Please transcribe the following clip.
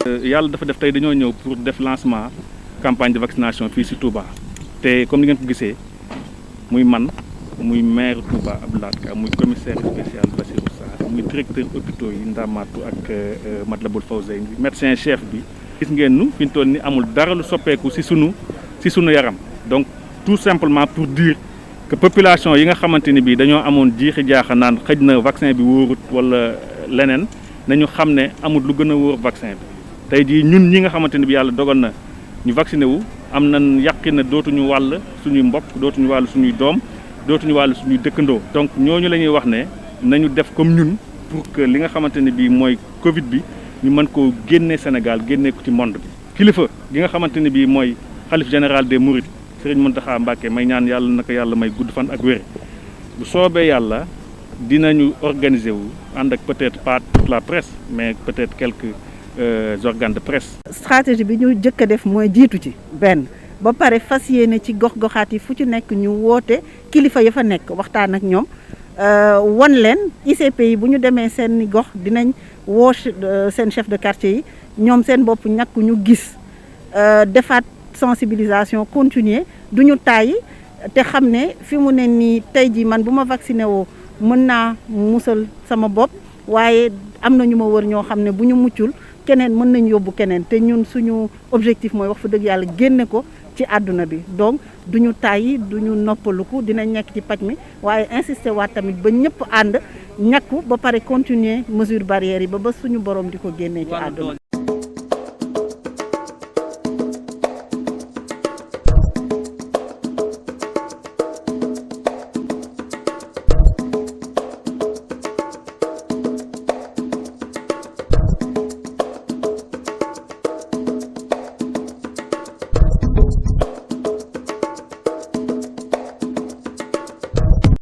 Yalla dafa def tey dañoo ñëw pour def lancement campagne de vaccination fii si Touba te comme ni ngeen ko gisee muy man muy maire Touba Abdoulaye Ka muy commissaire spécial Bassirou Sarr muy directeur hôpitaux yi Ndamatou ak Matlaboul Fawzeyni médecin chef bi gis ngeen nu fi ñu toll ni amul dara lu soppeeku si sunu yaram donc tout simplement pour dire que population yi nga xamante ni bii dañoo amoon jiixi jaaxa naan xëj na vaccin bi wóorut wala leneen nañu xam ne amul lu gën a wóor vaccin bi tey jii ñun ñi nga xamante ni bi yàlla dogal na ñu vacciné wu am nañ yàqi na dootuñu wàll suñuy mbokk dootuñu wàll suñuy doom dootuñu wàll suñuy dëkkandoo donc ñooñu la ñuy wax ne nañu def comme ñun pour que li nga xamante ne bii mooy Covid bi ñu mën koo génnee Sénégal génnee ko ci monde bi. kilifa gi nga xamante ne bii mooy xalif général des Mourides Serigne Mountakha Mbacké may ñaan yàlla na ko yàlla may gudd fan ak wér bu soobee yàlla dinañu organiser wu ànd ak peut-être pas toute la presse mais peut-être quelques organes de presse. stratégie bi ñu jëkk a def mooy jiitu ci benn ba pare fas yéene ci gox-goxaat yi fu ci nekk ñu woote kilifa ya fa nekk waxtaan ak ñoom wan leen ICP yi bu ñu demee seen gox dinañ woo seen chef de quartier yi ñoom seen bopp ñàkk ñu gis defaat sensibilisation continuer duñu tàyyi te xam ne fi mu ne nii tey ji man bu ma vacciné woo mën naa musal sama bopp waaye am na ñu ma wër ñoo xam ne bu ñu muccul keneen mën nañ yóbbu keneen te ñun suñu objectif mooy wax fa dëgg yàlla génne ko ci àdduna bi donc duñu tàyyi duñu noppaluku dinañ nekk ci paj mi waaye insister waat tamit ba ñëpp ànd ñàkku ba pare continuer mesure barrière yi ba suñu borom di ko génnee ci àdduna